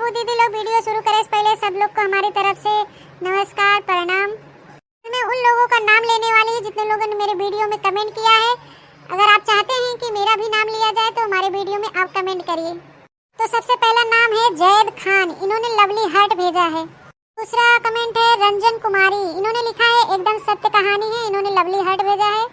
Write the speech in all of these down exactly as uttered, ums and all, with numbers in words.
तो दीदी लोग, वीडियो शुरू करे से पहले सब लोग को हमारी तरफ से नमस्कार, प्रणाम। मैं उन लोगों का नाम लेने वाली हूँ जितने लोगों ने मेरे वीडियो में कमेंट किया है। अगर आप चाहते हैं कि मेरा भी नाम लिया जाए तो हमारे वीडियो में आप कमेंट करिए। तो सबसे पहला नाम है जैद खान, इन्होंने लवली हार्ट भेजा है। दूसरा कमेंट है रंजन कुमारी, इन्होंने लिखा है एकदम सत्य कहानी है, इन्होंने लवली हार्ट भेजा है।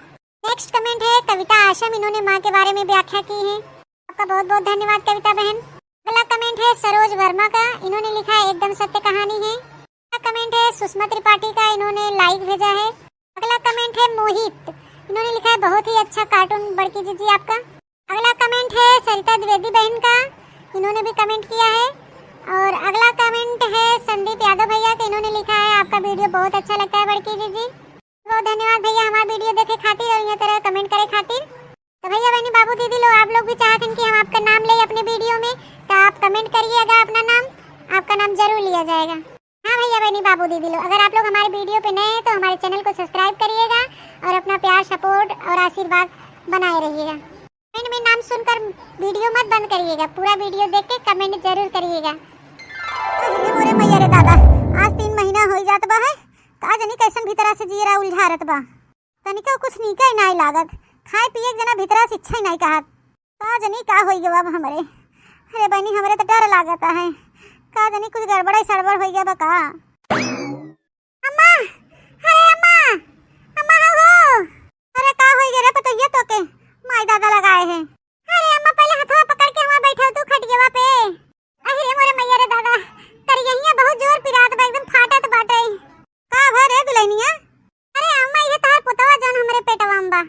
नेक्स्ट कमेंट है कविता आशम, इन्होंने माँ के बारे में व्याख्या की है। आपका बहुत बहुत धन्यवाद कविता बहन। अगला कमेंट है सरोज वर्मा का, इन्होंने लिखा है एकदम सत्य कहानी है। अगला कमेंट है सुषमा त्रिपाठी का, इन्होंने लाइक भेजा है। अगला कमेंट है मोहित, इन्होंने लिखा है बहुत ही अच्छा कार्टून बड़की जीजी आपका। अगला कमेंट है सरिता द्विवेदी बहन का, इन्होंने भी कमेंट किया है। और अगला कमेंट है संदीप यादव भैया का, इन्होंने लिखा है आपका वीडियो बहुत अच्छा लगता है बड़की जीजी। बहुत धन्यवाद भैया हमार वीडियो देखे खातिर और ये तरह कमेंट करे खातिर। तो भैया बहनी बाबू दीदी लोग, आप लोग भी चाहत हैं कि हम आपका नाम ले अपने वीडियो में, तो आप कमेंट करिएगा अपना नाम, आपका नाम जरूर लिया जाएगा। हाँ भैया बहनी बाबू दीदी लोग, अगर आप लोग हमारे वीडियो पे नए हैं तो हमारे चैनल को सब्सक्राइब करिएगा और अपना प्यार सपोर्ट और आशीर्वाद बनाए रहिएगा। कमेंट में नाम सुनकर वीडियो मत बंद करिएगा, पूरा वीडियो देख के कमेंट जरूर करिएगा। अरे मोरे मैया रे दादा, आज तीन महीना हो जात बा है, का जनी कैसन भीतरा से जियरा उलझारत बा। तनिको कुछ नीके नाई लागत, खाए पिए के जना भीतरा से इच्छा ही नाई कहत। का जनी का होई गवा अब हमरे। अरे बहनी, हमरे तो डर लागत है, का जनी कुछ गड़बड़ाई सड़बड़ होई गवा का। अम्मा, अरे अम्मा, अम्मा हो, हो। अरे का होई गे रे पतोहिया तोके? माई दादा लगाए हैं। अरे अम्मा, पहले हथवा पकड़ के हुआ बैठा तू खटियावा पे। अरे मोरे मैया रे दादा, करियहिया बहुत जोर पिरात बा, एकदम फाटत बाटे। का भा रे दुल्हनिया? अरे अम्मा, ये तहार पुतवा जौन हमरे पेटवा में बा,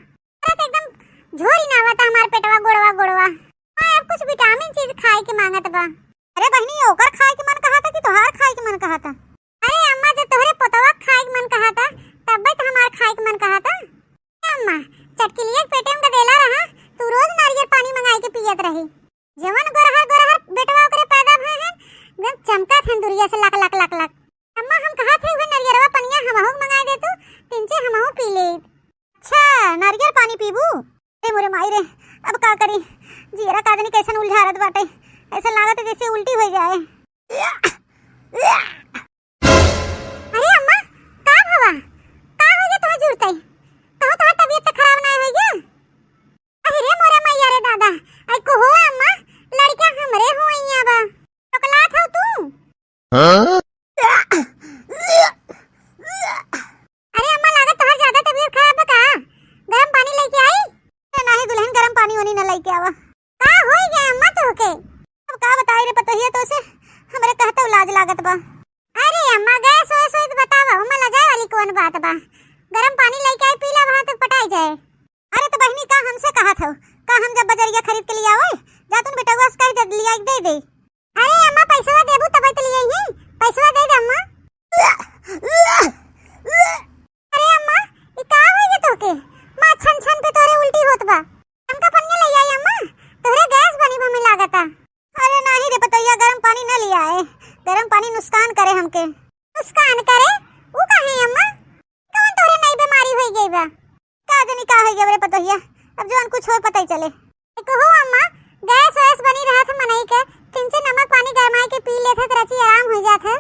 अरे तो एकदम झोरी ना आवता हमार पेटवा, गोड़वा, गोड़वा। हाँ, अब कुछ विटामिन चीज खाए के मांगत बा। अरे बहनी, ओकर खाए के मन कहा था कि तोहार खाए के मन कहा था? अरे अम्मा, जब तोहरे पोतवा के खाए के मन कहा था, तब्बे तो हमार खाए के मन कहा था। ए अम्मा, चटकिलिया के पेटे में गदेला रहा, तू रोज नारियल पानी मंगाई के पियत रही। जवन गोरहर गोरहर बेटवा ओकरे पैदा भए हैं, एकदम चमकत हैं दुरिया से लक लक लक लक। अम्मा, हम कहा थे उहे नरियरवा पनिया हमहू के मंगाई दे तू, तिनचे हमहू पी ले। अच्छा, नारियल पानी पीबू? ए मोरे माई रे, अब का करी? जियरा का जनी कैसन उलझारत बाटे, ऐसा लागत है जैसे उल्टी हो जाए। अरे अम्मा, का भवा? का हो गया तोहे जुड़ते? कहो तोहार तबीयत तो खराब ना हो गया? अरे रे मोरे मैया रे दादा, आई को हो अम्मा, लड़का हमरे हो बा। पकलात हो तू? हाँ? अरे अम्मा, लागत तोहार ज्यादा तबीयत खराब बा का? गरम पानी लेके आई? अरे नाही दुल्हन, गरम पानी ओनी न लेके आवा। का होई गया अम्मा तोहके? अब का बताई रे पतोहिया तोसे, हमरे कहते लाज लागत बा। अरे अम्मा, गैस वैस होई तो बतावा, ओमा लजाए वाली कौन बात बा? गरम पानी लेके आई, पीला वहां तक पटाई जाए। अरे तो बहिनी, का हमसे कहत हो? का हम जब बजरिया खरीद के लियावे, जा तुम बेटवा से कह दे, लिया के दे दे। अरे अम्मा, पैसवा देबू तब तो लिया ही, पैसवा दे दे अम्मा। अरे अम्मा, ई का होई गे तोके? माँ, छन छन पे तोरे उल्टी होत बा। हमका पनिया ले आई अम्मा, तोरे गैस बनी हमें लागता। अरे नाही रे पतोहिया, गरम पानी न लियाए, गरम पानी नुकसान करे हमके। नुकसान करे? ऊ काहे अम्मा? कौन तोरे नई बीमारी होई गई बा? का जनी का होई गवा रे पतोहिया, अब जवन कुछ हो पता ही चले। एक हो अम्मा, गैस वैस बनी रहत है मनई के, किंचे नमक पानी गरमाई के पी लेत है त रची आराम हो जात है।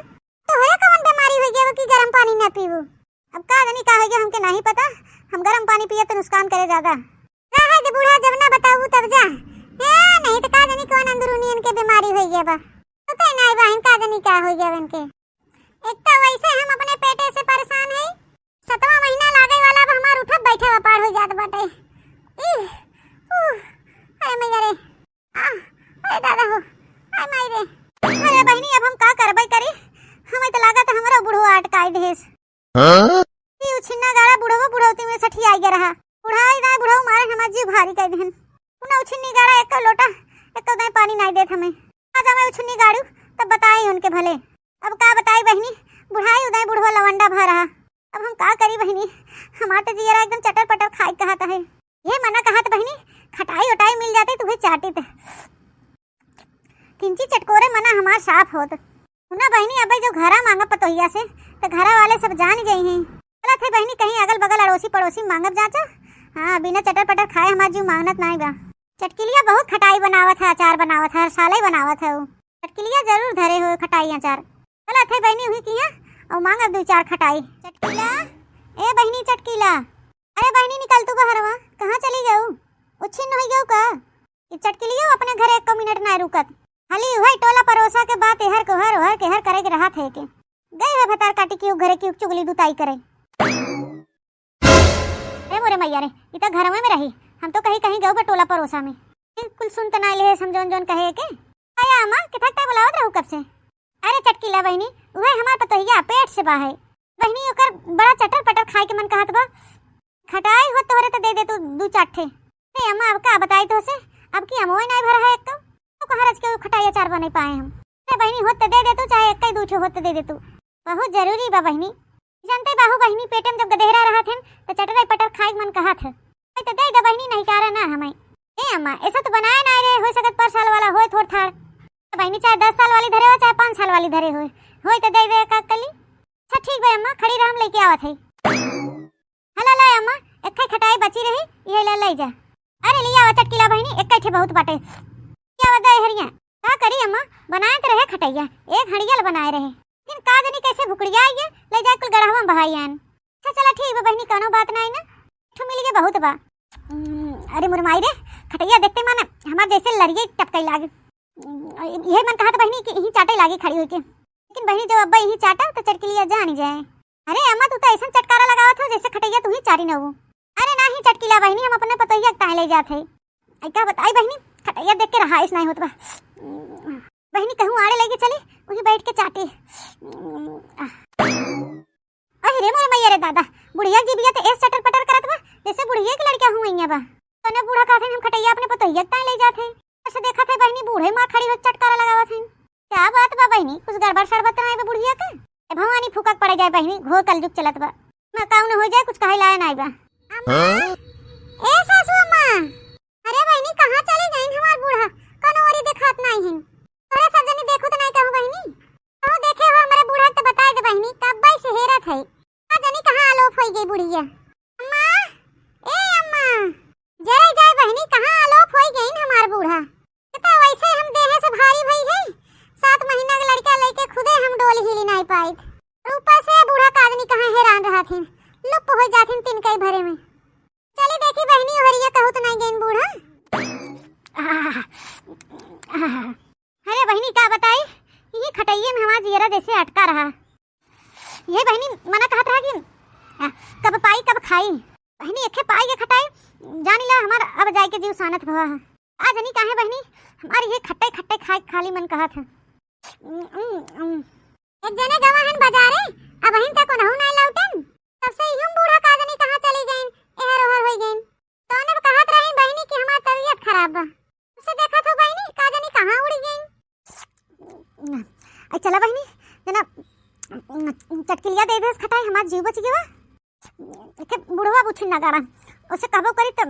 तोहरे कवन बीमारी होई गवा कि गरम पानी न पीबू? अब का जनी का होई गवा हमके नाही पता, हम गरम पानी पिए तो नुकसान करे ज्यादा। रहे दे बूढ़ा, जब ना बताऊ तब जा। ए, नहीं तो का जनी कौन अंदरूनी इनके बीमारी होई गवा बा। पता ही नाही बहिन का जनी का होई गवा इनके। एक तो वैसे हम अपने पेटे से परेशान है, सतवां महीना लागे वाला, अब हमार उठब बैठे अपार हो जात बाटे। ई, ऊ, अरे मैया रे, आ, अरे दादा हो, आय माई रे। अरे बहिनी, अब हम का करबै करी, हमें तो लागत हमरा बुढ़वा अटकाई देस। हाँ? ई उछिन्ना गाड़ा बुढ़वा बुढ़ौती में सठियाई गया रहा। बुढ़ाई दाई बुढ़ऊ मारे हमार जीव भारी कर देहन। उन्हें उछिन्नी गाड़ा एक लोटा, एक दाई पानी नहीं देत हमें। आ जा मैं उछिन्नी गाड़ू, तब बताई उनके भले। अब का बताई बहिनी, बुढ़ाई उदाई बुढ़वा लवंडा भा रहा। अब हम का करी बहिनी, हमार तो जियरा एकदम चटर पटर खाए कहत है। ये मना कहत बहिनी, खटाई उटाई मिल जाते तुहे चाटित। किंची चटकोरे मना हमार साफ होत। सुना बहिनी, अबे जो घरा मांगा पतोहिया से, तो घरा वाले सब जान गई हैं। गलत है बहिनी, कहीं अगल बगल अड़ोसी पड़ोसी मांगब जाचा। हाँ, बिना चटर पटर खाए हमार जीव मांगत नाई बा। चटकिलिया बहुत खटाई बनावत है, अचार बनावत है, हर साल ही बनावत है वो। चट-, चटकिलिया जरूर धरे हो खटाई अचार। चला थे बहिनी हुई किहाँ अउ माँगब दुइ चार खटाई। चटकिला, ए बहिनी चटकिला, अरे बहिनी निकल तू बहरवा, कहाँ चली गऊ? उच्छिन्न होइ गऊ का? ई चटकिलियो अपने घरे एको मिनट नाहीं रुकत। खाली उहइ टोला परोसा के बात एहर के ओहर, ओहर के एहर करे के रहत है के। गइ है भतार काटी किउ घरे किउ चुगली दुताई करे। अरे मोरे मइया रे, ई त घरवे में रही। हम तो कही कहीं गउ बा टोला परोसा में। ई कुल सुन त नाहीं लेहे हम जौन जौन कहे के। आया अम्मा, किथक तक बुलावत रहू कब से? अरे चटकिला बहिनी, उहइ हमार पतोहिया पेट से बा है। बहिनी ओकर बड़ा चटर पटर खाए के मन कहत बा। खटाई होत तोहरे त दे दे तू दुइ चार ठे। अरे अम्मा, अब का बताई तोहसे, अब की अमवइ नाहीं भरा है एक तो। तो कहाँ रच के उ खटाई अचार बनइ पाए हम। अरे बहिनी, होत त दे दे तू, चाहे एक्कइ दुइ ठे होत त दे दे तू। बहुत जरूरी बा बहिनी। जनते बाहू बहिनी, पेटे में जब गदेहरा रहत हन, त चटरइ पटर खाए के मन कहत है। अरे त दे दे बहिनी, नहिकारा ना हमइ। ए अम्मा, ऐसा तो बनाए नाहीं रहे, होइ सकत पर साल वाला होय थोड़ थाड़। बहिनी, चाहे दस साल वाली धरे हो, चाहे पाँच साल वाली धरे हो, होय त दे दे, का कली? अच्छा ठीक बा अम्मा, खड़ी रह, हम लइके आवत है। हला ला अम्मा, एक्कइ खटाई बची रही, इहइ ला लइ जा। अरे लिया आवा चटकिला बहिनी, एक्कइ ठे बहुत बाटे। क्या बता हरिया? का करी अम्मा, बनाए त रहे खटइया, एक हंडिया ल बनाए रहे, लेकिन का जनी कइसे भुकड़िया आइगे, लइ जाए कुल गड़हवा में बहाई आन। अच्छा चला ठीक बा बहिनी, कउनो बात नाहीं ना, ठो मिल गए बहुत बा। उम, अरे मोर माई रे, खटइया देखते माना हमार जइसे लरिये टपकइ लागे। उम, इहइ मन कहत बहिनी कि इहीं चाटइ लागी खड़ी होइके। लेकिन बहिनी, जब अब्बा इहीं चाटा, त चटकिलिया जानी जाए। अरे अम्मा, तू त अइसन चटकारा लगावत हो, जइसे खटइया तू ही चाटी न हो। अरे नाहीं चटकिला बहिनी, हम अपने पतोहिया के ताईं लइ जात है। अइ का बताई बहिनी, खटइया देख के रहाइस नाहीं होत बा। बहिनी, कहूँ आड़े लइके चली, उहीं बइठ के चाटी। अरे रे मोरे मइया रे दादा, बुढ़िया के जिबिया त एस चटर पटर करत बा, जइसे बुढ़िया के लड़का हुइया बा। तने बूढ़ा कहत हन, हम खटइया अपने पतोहिया के ताईं लइ जात है। अच्छा देखत है बहिनी, बूढ़े माँ खड़ी हो चटकारा लगावत हन। का बात बा बहिनी, कुछ गड़बड़ सड़बड़ त नाहीं बा बुढ़िया के? ए भवानी फूका के पड़े जाए बहिनी, घोर कलजुग चलत बा। ना काऊ न होइ जाए, कुछ कहइ लाए नाहीं बा। अम्मा, हाँ? ए सासू अम्मा, अरे बहिनी, कहाँ चली गइन हमार बूढ़ा? कउनो ओरी देखात नाहीं हिन। तोहरे सब जनी देखो त नाहीं कहूँ बहिनी। कहूँ देखे हो हमरे बूढ़ा त बताइ दे बहिनी, कब्बइ से हेरत है। का जनी कहाँ आलोप होइ गइ बुढ़िया। अम्मा, ए अम्मा, जरइ जाए बहिनी, कहाँ आलोप होइ गइन हमार बूढ़ा। ए त वइसे हम देहे से भारी भई है, सात महीना के लड़का लइके खुदे हम डोल हिली नाहीं पाइत। ऊपर से बूढ़ा का जनी कहाँ हेरान रहत हिन, लुप्प होइ जात हिन तिनकइ भरे में। चली देखी बहिनी, ओहरिया कहूँ त नाहीं गइन बूढ़ा। आह, आह। अरे बहिनी, का बताई, इही खटइये में हमार जियरा जइसे अटका रहा। इहे बहिनी मना कहत रहा कि, आ, कब पाई, कब खाई। बहिनी, एक्खे पाई के खटाई, जानी ला हमार अब जाइके जीव सानत भवा है। आ जनी काहे बहिनी, हमार इहे खट्टे खट्टे खाए के खाली मन कहत है। उम, उम, उम। एक जने गवा हन बजारे, अबहिन तक ओनहु नाहीं लौटेन। तब से यूं बूढ़ा का जनी कहाँ चली गइन, एहर ओहर होइ गइन। तौने कहत रही बहिनी कि हमार तबीयत खराब बा। उसे देखत हो बहिनी, का जनी कहाँ उड़ी गइन। अइ चला बहिनी, जना चटकिलिया दे देस खटाई, हमार जीव बच गवा। एके बुढ़वा बुझिन ना गाड़ा, उसे कहबो करी त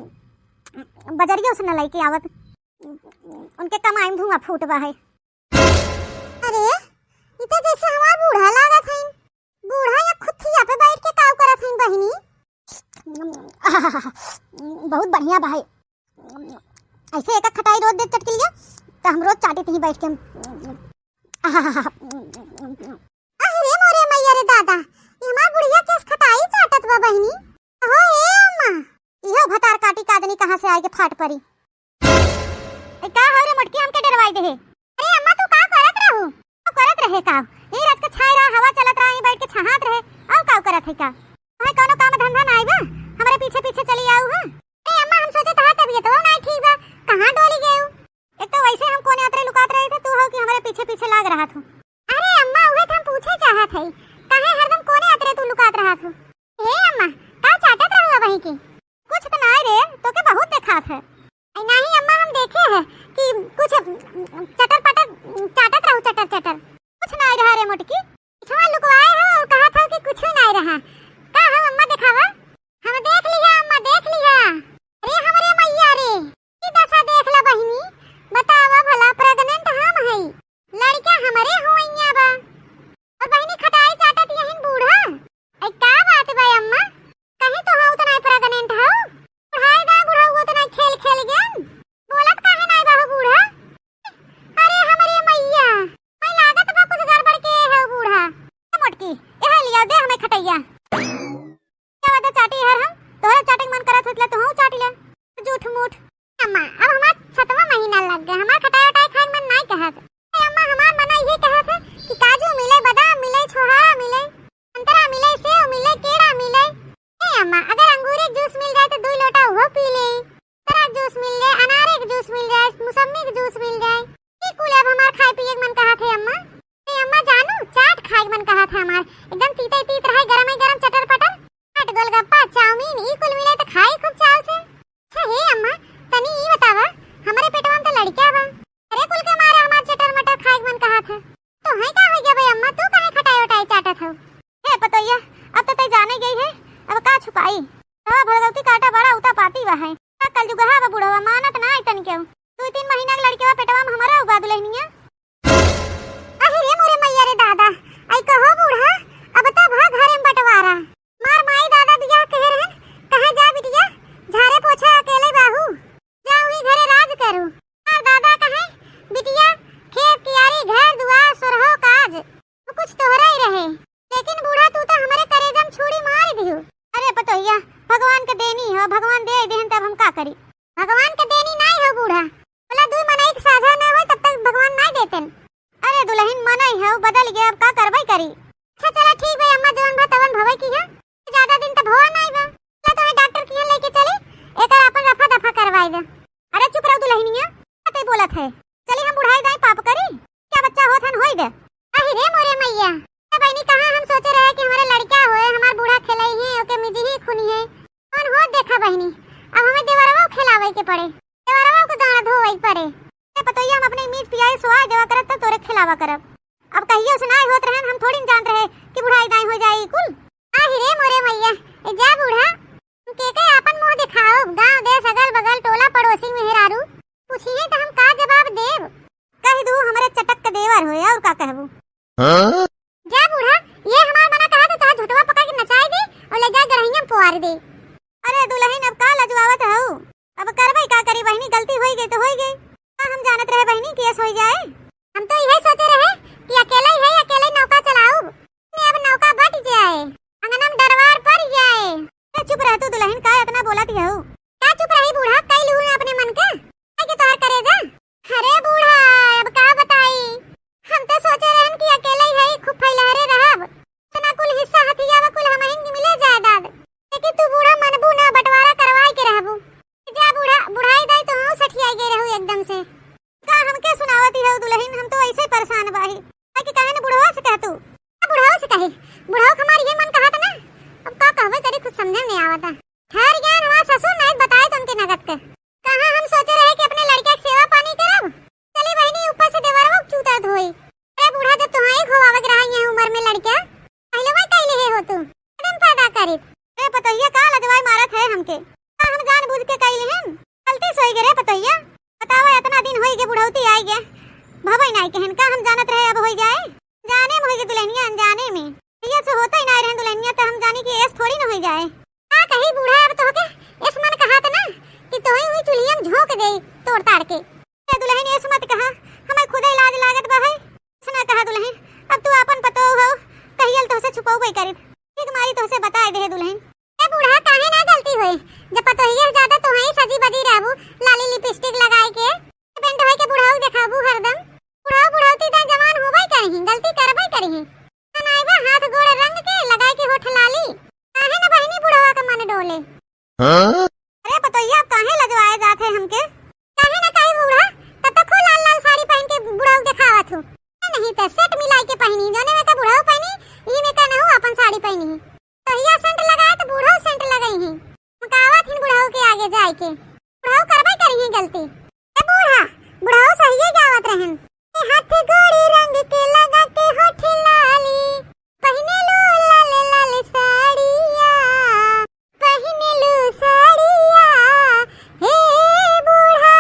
बजरिया उसे न लइके आवत। उनके कमाई में धुआं फूट बा है। अरे, ई त जइसे हमार बूढ़ा लागत हइन। बूढ़ा या खुथिया पे बइठ के काऊ करत हइन बहिनी? बहुत बढ़िया बा है। अइसे एक खटाई रोज दे चटकिलिया, त हम रोज चाटी थी बइठ के। अरे मोरे मइया रे दादा, ई हमार बुढ़िया केस खटाई चाटत बा बहिनी। हो ए अम्मा, इहो भतार काटी कादनी कहाँ से आइके फाट परी। ए, का हो रे मोटकी, हमके डरवाई देहे? अरे अम्मा, तू का करत रहू? का करत रहे का? ई रात के छाई रहा, हवा चलत रहा, ई बैठ के छहात रहे। अउ का करत है का? तोहे कौनो काम धंधा ना आइबा? हमरे पीछे पीछे चली आऊ है। अरे अम्मा, हम सोचे तोहार तबीयत वो ना ठीक बा, कहाँ डोली गयू? एक तो वैसे हम कोने अतरे लुकात रहे थे, तू हो कि हमरे पीछे पीछे लाग रहा था। अरे अम्मा, उहे तो हम पूछे चाहत है, काहे हरदम कोने अतरे तू लुकात रहा था? हे अम्मा, का चाटत रहू अबही की? कुछ तो नाय रे, तोके बहुत देखात है। अरे नाही अम्मा, हम देखे है कि कुछ चटर पटर चाटत रहू, चटर चटर। कुछ नाय रहा रे मोटकी, पिछवा लुकवाए हो और कहा था कि कुछ नाय रहा। का हो अम्मा, देखावा। हम देख लिया अम्मा, देख लिया। अरे हमरे मैया रे, ई दशा देख ला बहिनी, बतावा भला, प्रेग्नेंट हम हई, लड़का हमरे हुइया बा। और बहिनी खटाई चाटत यहिन बूढ़ा। ए, का बात बा अम्मा? कहीं तो हो उतना प्रेग्नेंट हो? बुढ़ाई दा बुढ़ऊ उतना खेल खेल गन। बोलत काहे नाय बा हो बूढ़ा? अरे हमरे मैया, क्या? क्या बता चाटी हर हम? तोहरे चाटे के मन करत होत ला तो हम चाटी ले। झूठ मूठ। अम्मा, अब हमार सतवाँ महीना लग गए, हमार खटाई उटाई खाए के मन नाई कहत। ए अम्मा, हमार मन ये कहत है कि काजू मिले, बादाम मिले, छोहाड़ा मिले, संतरा मिले, सेव मिले, केड़ा मिले। ए अम्मा, अगर अंगूरी के जूस मिल जाए तो दुई लोटा उहो पी ले। संतरा के जूस मिल जाए, अनारे के जूस मिल जाए, मौसम्मी के जूस मिल जाए, ई कुल अब हमार खाए पिए के मन कहत है अम्मा। ए अम्मा जानू, चाट खाए के मन कहत है हमार, एकदम तीते तीत रहे, गरमे गरम चटर पटर। चाट, गोलगप्पा, चाउमीन, ई कुल मिले तो खाई खूब चाव से। अच्छा हे अम्मा, तनी ई बतावा, हमरे पेटवा में तो लड़का बा, अरे कुल के मारे हमार चटर मटर खाए के मन कहत है। तो है का हो गया भाई अम्मा, तू काहे खटाई उटाई चाटत हो? हे पतोहिया, अब तो तै जाने गई है, अब का छुपाई? हवा भड़कौती काटा बड़ा उता पाती बा है। का कलजुगहा बा बुढ़वा, मानत ना आई तन केहू। दू तीन महीना के लड़के बा पेटवा में हमारा उगा दुल्हनिया। अहि रे मोरे मैया रे दादा, आई कहो बूढ़ा, अब तो भा घरे में बंटवारा। मार माई दादा बियाह कहे रहन, कहे जा बिटिया, झारे पोछा अकेले बाहू, जा उही घरे राज करू। मार दादा कहे, बिटिया, खेत कियारी, घर दुआर, सोरहो काज, वो कुछ तोहरा ही रहे। लेकिन बूढ़ा तू तो हमरे करेजा में छुरी मार दिहू। अरे पतोहिया, भगवान के देनी हो, भगवान दे देहन तब हम का करी? भगवान के देनी नाई हो बूढ़ा, बोला दुई मनई के साझा ना होय तब तक भगवान नाई देतेन। अरे दुल्हन मनई हो, बदल गए, अब का करबे करी? अच्छा चला ठीक भाई अम्मा, जवन भा तवन भवे की है, ज्यादा दिन तो भवा नाई बा। चला तो डॉक्टर किहाँ लेके चली, एकर अपन रफा दफा करवाई दे। अरे चुप रहो दुल्हनिया, का तै बोलत है? चली हम बुढ़ाई दाई पाप करी, क्या बच्चा होत हन होई दे। अहि रे मोरे मैया, ए बहिनी कहाँ हम सोचे रहे कि हमारे लड़का होए, हमार बूढ़ा खेलई है, ओके मिजी ही खुनी है। कौन हो देखा बहिनी, अब हमें देवरवा खेलावे के पड़े, देवरवा के गाना धोवे के पड़े। ए पतोहिया हम अपने मीज पियाई सोआई देवा करब तब तोरे खेलावा करब। अब कहियो से नाई होत रहन, हम थोड़ी न जानत रहे कि बुढ़ाई दाई हो जाई कुल। आहि रे मोरे मैया, ए जा बूढ़ा, हम के के आपन मुंह दिखाओ, गांव देश अगल बगल टोला पड़ोसी मेहरारू पूछिए तो हम का जवाब देब? कह दू हमरे चटक के देवर होए, और का कहबू? हाँ? जा बूढ़ा, ये हमार मना कहा तो तोहार झोटवा पकड़ के नचाई दे और ले जा गरहिया में पोआर दे। अरे दुल्हन अब का लजवावत हऊ? अब करबे का करी बहिनी, गलती होई गई तो होई गई। का हम जानत रहे बहिनी कि ऐस होई जाए? हम तो यही सोचे रहे कि अकेले ही है, अकेले ही नौका चलाऊब। ने अब नौका बट जाए, अंगना में डरवार पड़ जाए। ए, चुप रह तू दुल्हन, का इतना बोलत हऊ? का चुप रही बूढ़ा, कई लूहू अपने मन के, कई के तोहर करेजा। अरे बूढ़ा, अब का बताई, हम तो सोचे रहन कि अकेले ही है, खूब फैलहरे रहब, इतना कुल हिस्सा हथिया व कुल हमहिन के मिले जायदाद, लेकिन तू बूढ़ा मनबू ना, बंटवारा करवाए के रहबू। जा बूढ़ा, बुढ़ाई दाई तो हम सठियाई गए रहू एकदम से। का हमके सुनावत हऊ दुल्हन, हम तो ऐसे परेशान बाही। बाकी काहे न बुढ़वा से कह तू? का बुढ़वा से कहे? बुढ़वा के हमार ये मन कहत ना, अब का कहबे करी, कुछ समझे में नहीं आवता। ठहर गया हमार ससुर, नहीं बताए तो उनके नगद के। कहाँ हम सोचे रहे कि अपने लड़का के सेवा पानी करब, चली बहिनी ऊपर से देवरवा के चूतर धोई। अरे बूढ़ा, जब तुम्हारे खोवावे के रहा ये उम्र में लड़का, पहले वही कह ले हो तू, एकदम पैदा करित। अरे पतोहिया, का लजवाई मारत है हमके? का हम जान बूझ के कइले हन? गलती से होई गे रे पतोहिया। बतावा, इतना दिन होई गे, बुढ़ौती आई गे, भवई नाई कहन, का हम जानत रहे अब होई जाए? जाने में होई गे दुल्हनिया, अनजाने में। भैया से होता ही ना रहन दुल्हनिया, तो हम जानी कि ऐस थोड़ी ना होई जाए। का कही बूढ़ा, अब तोहके ऐस मन कहात ना कि तोही हुई चुल्हिया में झोंक दे तोड़ ताड़ के। ए दुल्हन, ऐस मत कहा, हमें खुदे लाज लागत बा है। ऐस ना कहा दुल्हन, अब तू आपन पतोह हो, कहियल तोहसे छुपौबे करित। एक मारी तोहसे बताए दे दुल्हन। ए बूढ़ा, काहे ना गलती होए, जब पतोहिया ज्यादा तोहई सजी बजी रहबू, लाली लिपस्टिक लगाए के, पेंट होए के बुढ़ऊ देखाबू हरदम। बुढ़ऊ बुढ़ौती ता जवान होबे करही, गलती करबे करही। बनाइबा हाथ गोड़ रंग के, लगाए के होठ लाली, काहे ना बहिनी बुढ़वा का मन डोले। हाँ? अरे पतोहिया, अब काहे लजवाए जात है हमके? काहे ना काहे बूढ़ा, तब तक हो लाल लाल साड़ी पहन के बुढ़ऊ देखावत हो। नहीं तो सेट मिलाई के पहनी, जौने में का बुढ़ऊ पहनी, ई में का नहु अपन साड़ी पहनी। तहिया सेंट लगाए तो बूढ़ऊ सेंट लगई ही। मकावत हिन बुढ़ऊ के आगे जाए के। बुढ़ऊ करबे करिहे गलती। ए बूढ़ा, बुढ़ऊ सहिए गावत रहन। ए हाथ गोड़ी रंग के लगा के होठ लाली, पहिने लू लाल लाल साड़िया, पहिने लू साड़िया। हे बूढ़ा,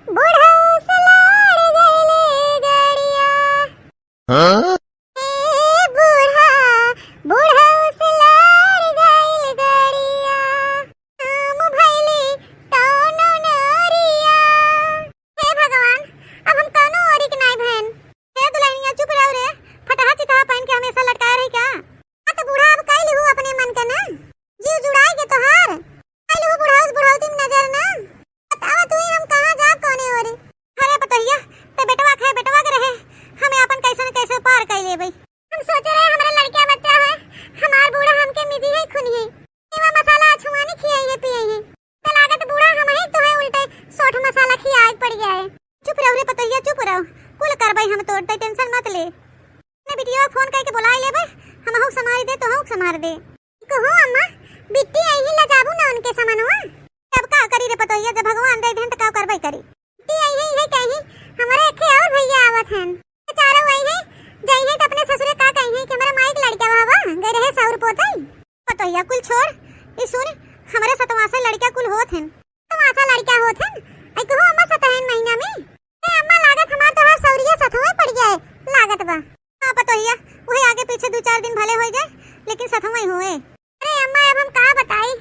बुढ़ऊ से लड़ गइले गड़िया। हाँ? ए बूढ़ा, बुढ़ऊ से लड़ गइल गड़िया, हम भइली कौनो नरिया। हे भगवान, अब हम कौनो ओरी के नाई भएन। हे दुल्हनिया, चुप रहो रे, फटहा चिटहा पहन के हमेशा लटकाए रही का? हाँ तो बूढ़ा, अब कई लिहू तै tension मत ले। अपने बिटिया फोन करके बुलाए लेबे, हमहू संभार दे, तोहू संभार दे। कहो अम्मा, बिट्टी आई ही, लजाबू ना उनके समनवा। अब का करी रे पतोहिया, जब भगवान दे देहन त का करबे करी। बिट्टी आई ही, ये कही, हमारे अखे और भैया आवत हन। चारों आई है, जाई है त अपने ससुरे का कही है कि हमारे माई के लड़का बा, बा, गए रहे सौर पोतई। पतोहिया कुल छोड़, ई सुन, हमारे सतवासा लड़का कुल होत हन। सतवासा लड़का होत हन? आई कहो अम्मा, सतहन महीना में? ए अम्मा, लागत हमार तोहार सौरिया सतवे पड़ गए, लागत बा। हाँ पतोहिया, वही आगे पीछे दो चार दिन भले हो जाए, लेकिन सतवे होए। अरे अम्मा, अब हम का बताई,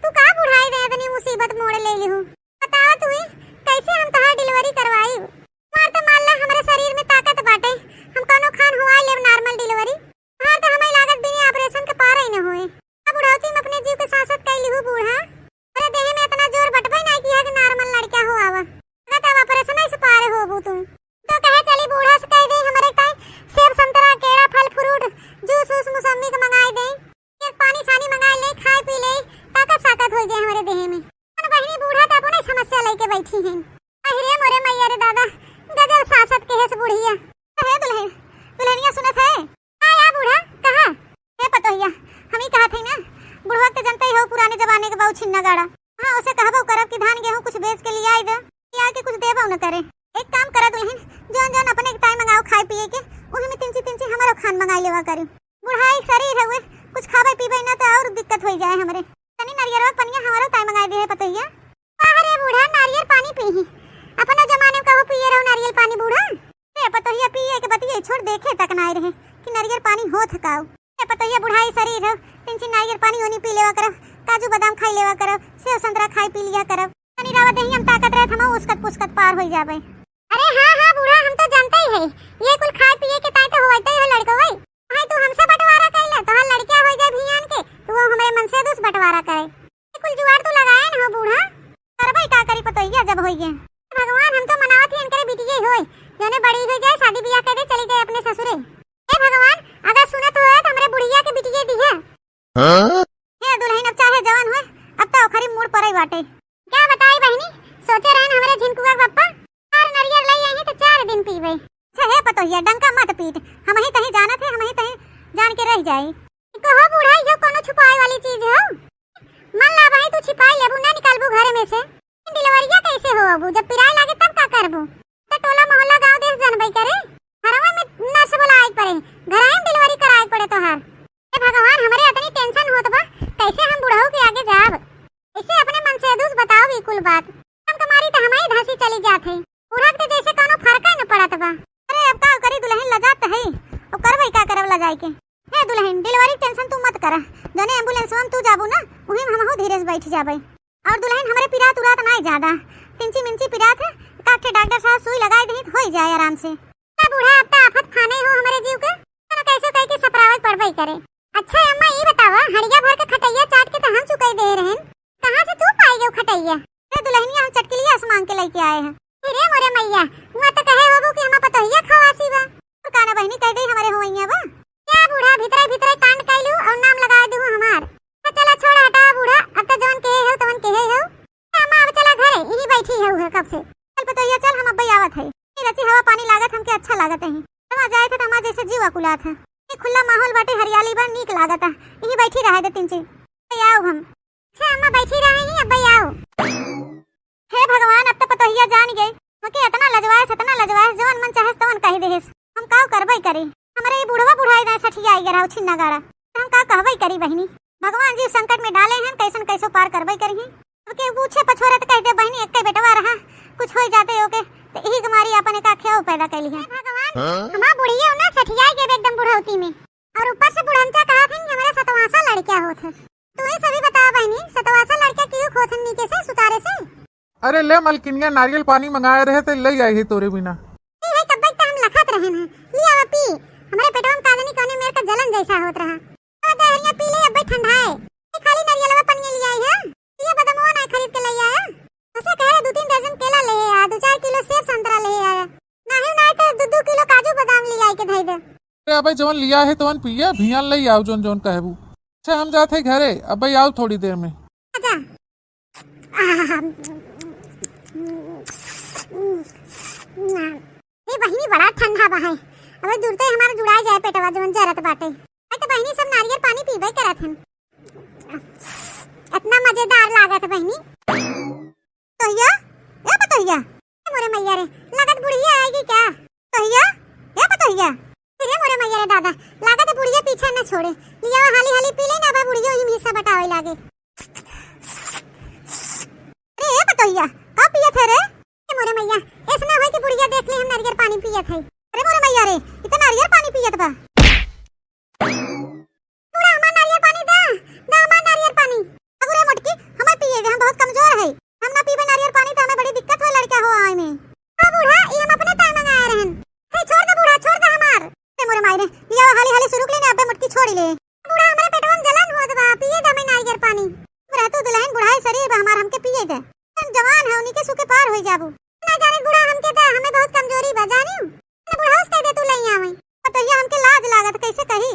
तू का बुढ़ाई दे इतनी मुसीबत मोड़ ले लिहू। बतावा तू ही, कैसे हम तोहार delivery करवाई? हमार त मान ला, हमरे शरीर में ताकत बाटे, हम कौनो खान हुआ लेब normal delivery। तोहार त हमें लागत बिना operation के पार ही न होए। अब बुढ़ौती में अपने जीव के सांसत कई लिहू बूढ़ा। अरे देह में इतना जोर बटबे नहीं किया कि normal लड़का हो आवा। अगर तब operation से पार होबू तू। तो कहे चली बूढ़ा से कह दे हमरे ताई सेब संतरा केला फल fruit juice वूस मौसम्मी के मंगाई दे। एक पानी सानी मंगाई ले, खाए पी ले, ताकत साकत हो जाए हमरे देह में। अरे बहिनी बूढ़ा तो अपने समस्या लेके बैठी हैं। अरे मोरे मैया रे दादा, गजब सांसत के है से बुढ़िया। हे दुल्हन, दुल्हनिया सुनत है? हाँ या बूढ़ा, कहा? हे पतोहिया, हम ही कहा थे ना, बुढ़वा के जनते ही हो पुराने जमाने के बाऊ छिन्ना गाड़ा। हाँ, उसे कहबो करब कि धान गेहूँ कुछ बेच के लियाई दे, लिया के कुछ देबो न करे। एक काम करा दुल्हन, जौन जौन अपने के ताई मंगाओ खाए पिए के, उही में तिनची तिनची हमारो खान मंगाई लेवा करी। बुढ़ाई शरीर हउए, कुछ खाबे पीबे ना तो और दिक्कत होई जाए हमरे। तनी नरियरवा पनिया हमारो ताई मंगाई दे है पतोहिया। वाह रे बूढ़ा, नारियल पानी पीही। अपना जमाने में कहो पिए रहो नारियल पानी बूढ़ा। ए पतोहिया, पिए के बतिये छोड़, देखे तक ना आए रहे कि नारियल पानी होत काऊ। ए पतोहिया, बुढ़ाई शरीर हो, तिनची नारियल पानी ओनी पी लेवा करब, काजू बादाम खाई लेवा करब, सेव संतरा खाई पी लिया करब। तनी रावा देही हम ताकत रहत हम उसकत पुसकत पार होई जाबे। अरे हाँ हाँ बूढ़ा, हम तो जानते ही है, ये कुल खाए पिए के ताई तो होते ही हो लड़को भाई। भाई तू हमसे बंटवारा कर ले, तोहार लड़किया हो जाए भियान के, तू वो हमारे मन से दूस बंटवारा करे। कुल जुगाड़ तू लगाए न हो बूढ़ा। करबे का करी पतोहिया जब होइए। भगवान हम तो मनावत ही इनकरे बिटिये होए, जौने बड़ी हो जाए शादी बियाह कर दे चली जाए अपने ससुरे। हे भगवान अगर सुनत होए तो हमरे बुढ़िया के बिटिये दिहे। हाँ? हे दुल्हन अब चाहे जवान होए, अब तो ओखरी मूड़ परई बाटे। क्या बताई बहिनी, सोचे रहन हमरे झिनकुआ के पप्पा चार नरियर लई आई तो चार दिन पीबे। अच्छा हे पतोहिया, डंका मत पीट, हम ही तही जानत है, हम ही तही जान के रह जाई। कहो बूढ़ा, यो कोनो छुपाए वाली चीज हो? मान ला भाई तू छिपाई लेबू, ना निकालबू घरे में से, डिलीवरिया कैसे हो अबू? जब पिराए लागे तब का करबू? तो टोला मोहल्ला गांव देश जानबे करे, घरवा में नर्स बोलाए के पड़े, घर में डिलीवरी कराए के पड़े तोहार। हे भगवान, हमरे इतनी tension होत बा, कैसे हम बुढ़ऊ के आगे जाब? ऐसे अपने मन से दूस बताओ ई कुल बात। हम कमारी तो हमारी धांसी चली जात है, बूढ़ा के तो जैसे कोनो फर्क ही न पड़त बा। अरे अब का करी दुल्हन, लजात है, अब करबे का करब लजाए के। हे दुल्हन, डिलीवरी के tension तू मत कर, जौने एम्बुलेंस में तू जाबू ना, वही में हमहू धीरे से बैठ जाबे। और दुल्हन, हमरे पिरात उरात नाई ज्यादा, तिंची मिंची पिरात है, काठे डॉक्टर साहब सुई लगाई दही तो होई जाए आराम से। ए बूढ़ा, अब तो आफत खाने हो हमरे जीव के, तोरा कैसे कह के सपरावे पड़बे करे। अच्छा अम्मा, ई बतावा, हड़िया भर के खटैया चाट के तो हम चुकाई दे रहन, कहाँ से तू पाई गयो खटैया? अरे दुल्हनिया, हम चटकिलिया से मांग के लेके आए हैं। अरे मोरे मैया, हुआ तो कहे होबू कि हमार पतोहिया खवासी बा। तो काना बहिनी कह दे हमारे होवैया बा। क्या बूढ़ा, भीतरे भीतरे कांड कैलू और नाम लगा दू हमार। तो चला छोड़ हटावा बूढ़ा, अब तो जवन कहे हो तवन कहे हो। अम्मा अब चला घरे, यही बैठी है उहे कब से। चल पतोहिया चल, हम अब्बे आवत है। ये रची हवा पानी लागत हमके अच्छा लागत है। हमा जाए थे तो हमार जैसे जीव अकुलात है। ये खुला माहौल बाटे, हरियाली बा, नीक लागत है। यही बैठी रहे दे तिंची। अब्बे आओ हम। अच्छा अम्मा बैठी रहे ही, अब्बे आओ। हे भगवान, अब तो पतोहिया जान गई। मके इतना लजवाएस, इतना लजवाएस, जवन मन चाहेस तवन कह देहेस। हम काव करबे करी? हमरे ई बुढ़वा बुढ़ाई दाए सठिया आई गए रहो छिन्ना गाड़ा। हम का कहबे करी बहिनी? भगवान जी संकट में डाले हैं, कैसन कैसो पार करबे करी हैं। अब के पूछे पछोरे तो कह दे बहिनी, एक बेटवा रहा, कुछ हो जाते ओके, तो यही के मारी अपन एक आखे पैदा कैली है। भगवान, हाँ? हमार बुढ़िया ना सठिया गए एकदम बुढ़ौती में, और ऊपर से बुढ़नचा कहा थे हमरे सतवासा लड़का होत है। तू ही सभी बता बहिनी, सतवासा लड़का क्यों खोथन नीचे से सुतारे से? अरे ले मलकिनिया, नारियल पानी मंगाए रहे थे, ले आई ही तोरे बिना। ई है कब्बे तक हम लखत रहे हैं। ले आवा पी, हमरे पेटवा में कादनी कौने मेर का जलन जैसा होत रहा। तो दहरिया पी ले, अब्बे ठंडा है। ये खाली नारियलवा पनिया ले आई है, ये बदमवा ना खरीद के ले आया। उसे कहे दो तीन दर्जन केला ले आया, दो चार किलो सेब संतरा ले आया, नहीं नहीं तो दो दो किलो काजू बादाम ले आई के धई दे। अरे अबे जवन लिया है तवन पिया, भियान ले आओ जौन जौन कहबू। अच्छा हम जात है घरे, अबे आओ थोड़ी देर में। अच्छा। ए बहिनी बड़ा ठंडा बा है, तो जुड़ते हमार जुड़ाई जाए पेटवा जवन जरत बाटे। आई तो बहिनी सब नारियल पानी पीबे करत हन। इतना मजेदार लागत बहिनी। पतोहिया, ए पतोहिया, ए मोरे मैया रे, लागत बुढ़िया आएगी क्या? पतोहिया, ए पतोहिया, अरे मोरे मैया रे दादा, लागत बुढ़िया पीछे न छोड़े। लिया हाली हाली पी ले ना, अब बुढ़िया ही हिस्सा बटावे लागे। अरे ए पतोहिया, का पियत है रे? ए मोरे मैया, ऐसा ना होए कि बुढ़िया देख ले हम नारियल पानी पियत है। अरे मोरे मैया रे, इतना नारियल पानी पियत बा। बूढ़ा, हमार नारियल पानी दा, दा हमार नारियल पानी। अगुरे मोटकी, हमें पिए दे, हम बहुत कमजोर है। हम ना पीबे नारियल पानी तो हमें बड़ी दिक्कत हो लड़का हो आए में। हाँ बूढ़ा, ये हम अपने ताई मंगाए रहन। हे छोड़ दे बूढ़ा, छोड़ दे हमार। ए मोरे माई रे, लिया हाली हाली शुरू ले ने, अबे मोटकी छोड़ी ले। बूढ़ा, हमारे पेटवा में जलन होत बा, पिए दे हमें नारियल पानी। बूढ़ा, तू दुल्हन बुढ़ाई शरीर बा हमार, हमके पिए दे। हम जवान है, उन्हीं के सुखे पार हो जाबू। ना जाने बूढ़ा, हमके दे, हमें बहुत कमजोरी बा, जानियो। ना बूढ़ा, उसके दे तू ले आवे। पतोहिया, हमके लाज लागत, कैसे कही?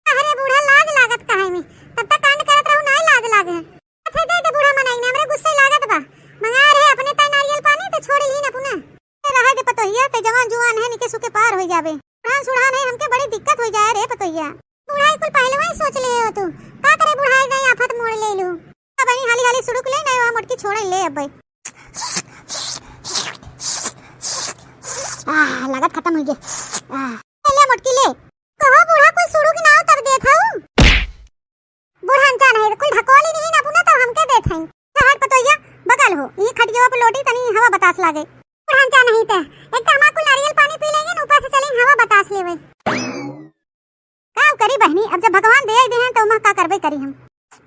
अरे बूढ़ा, लाज लागत काहे में? तब तक कांड करत रहू, नाई लाज लागे। अच्छा दे दे बूढ़ा, मनाई ना, हमरे गुस्से लागत बा। मंगा रहे अपने ताई नारियल पानी तो छोड़ ली ना पुना। ए, रहे दे पतोहिया, ते जवान जुआन है, निके सुके पार हो जाबे। बुढ़ान सुढ़ान है, हमके बड़ी दिक्कत हो जाए रे पतोहिया। बूढ़ा, ई कुल पहलवा ही सोच ले हो तू। का करे बूढ़ा, ई आफत मोड़ ले लू। अब बहिनी हाली हाली सुड़ुक ले, नहीं वह मोटकी छोड़े ले अब। आह, लागत खत्म हो गया। आह। ले, ले मोटकी ले। कहो बूढ़ा, कोई सुड़ुक ना हो तब देत हूँ। बूढ़ा अनजान है, कुल ढकोली नहीं ना पुना तो हमके देत हैं। हट पतोहिया, बगल हो, ई खटिया पे लोटी तनी हवा बतास लागे। बूढ़ा अनजान नहीं ते, एक तो हमार कुल नारियल पानी पी लेंगे ना, ऊपर से चली हवा बतास लेवे। का करी बहिनी, अब जब भगवान दे दे हैं तो उमा का करबे करी हम।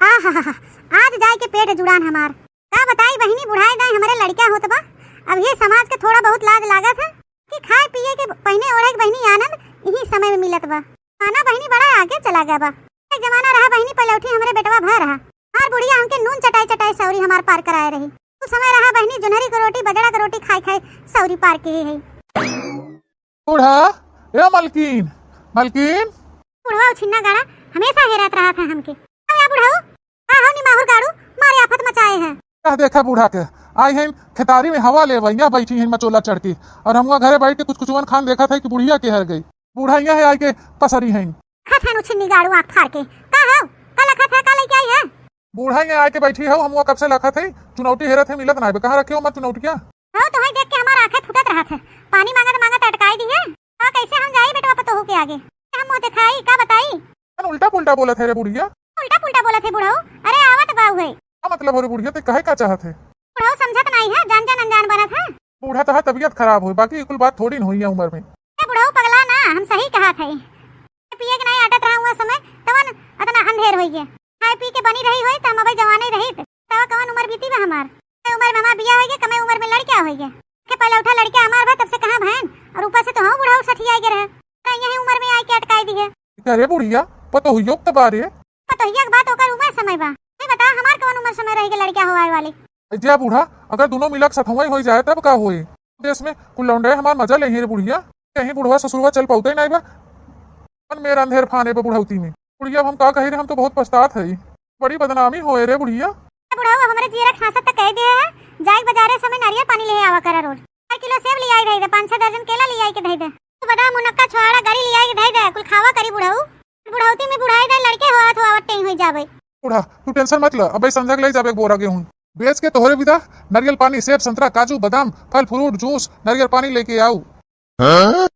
आहा, आज जाए के पेट जुड़ान हमार। का बताई बहिनी, बुढ़ाए दाए हमरे लड़का होत बा। अब ये समाज के थोड़ा बहुत लाज लागत है कि खाए पिए के, पहिने ओढ़े के बहिनी आनंद यही समय में मिलत बा। खाना बहिनी बड़ा आगे चला गया बा। एक जमाना रहा बहिनी, पलौठी हमरे बेटवा भर रहा। हमार बुढ़िया हमके नून चटाई चटाई सौरी हमार पार कराए रही। उ समय रहा बहिनी, जोन्हरी के रोटी, बजड़ा के रोटी खाई खाई सौरी पार किहे है। बूढ़ा, ए मलकिन, मलकिन। बुढ़वा उछिन्ना गाड़ा हमेशा हेरत रहत है हमके। अरे बुढ़ऊ, का हो निमाहुर गाड़ू, मारे आफत मचाए है। यह देखा बूढ़ा के, आई हैं खेतारी में हवा लेवे, यहाँ बैठी हैं मचोला चढ़ के, और हम घरे बैठ के कुछ कुचवन खान देखत है कि बुढ़िया केहर गई। बूढ़ा यहाँ है आई के पसरी हैं। खत है उछिन्नी गाड़ू आँख फाड़ के। का हो, का लखत है, का लेके आई है? बूढ़ा यहाँ आके बैठी हो, हम वो कब से लखत है, चुनौटी हेरत है, मिलत ना है। कहाँ रखे हो हमार चुनौटिया? हो, तोहई देख के हमार आँखें फूटत रहत है। पानी मांगत मांगत अटकाई दी है। का कैसे हम जाई बेटवा पतोहू के आगे? हम मुँह दिखाई, का बताई? कौन उल्टा पुल्टा बोलत है रे बुढ़िया? उल्टा पुल्टा बोलत है बुढ़ऊ। अरे आवत बाऊ है। का मतलब हो रे बुढ़िया, ते कहे का चाहत है? बुढ़ऊ समझत नहीं है, जान जान अनजान बनत है। बूढ़ा तहा तबीयत खराब होई, बाकी ई कुल बात थोड़ी न होई है उम्र में। ए बुढ़ऊ पगला ना, हम सही कहत है। पिए के नहीं आटत रहा हुआ समय, तवन अतना अंधेर होई गए। खाए पी के बनी रही होई, त हम अबे जवाने रहित। तब कवन उम्र बीती बा हमार? कमे उम्र में हमार बियाह होई गए, कमे उम्र में लड़का होई गए। के पहले उठा लड़का हमार बा, तब से कहाँ भैन? और ऊपर से तो हम बुढ़ऊ सठिया गए रहे। त यही उम्र में आई के अटकाई दी है। का रे बुढ़िया, पतोहियो के बारे? पतोहिया के बात ओकर उम्र समय बा। नहीं बता, हमार कवन उम्र समय रही के लड़का हो आए वाले? ए जा बूढ़ा, अगर दोनों मिलक सथवा ही होई जाए तब का होई? देश में कुल लौंडे हमार मजा ले ही रे बुढ़िया। कहीं बुढ़वा ससुरवा चल पौते नहीं बा। मन मेरा अंधेर फाने बा बुढ़ौती में। बुढ़िया, अब हम का कही रे, हम तो बहुत पछतात हई। बड़ी बदनामी होए रे बुढ़िया। ए बुढ़ऊ, अब हमरे जियरा के सांसत तक कह दिए है, जाए के बाजारे समय नारियल पानी ले आवा करा रोज। चार किलो सेब ले आई दे दे, पाँच छह दर्जन केला ले आई के दे दे। तू बादाम, मुनक्का, छोहाड़ा, गरी ले आई के दे दे, कुल खावा करी बुढ़ऊ। बुढ़ौती में बुढ़ाई दे लड़के होत होत टेंग होई जाबे। बूढ़ा, तू tension मत ल, अबे संझा के ले जाबे एक बोरा गेहूं। बेच के तोहरे विदा, नारियल पानी, सेब, संतरा, काजू, बादाम, फल, फ्रूट, जूस, नारियल पानी लेके आऊ। हाँ?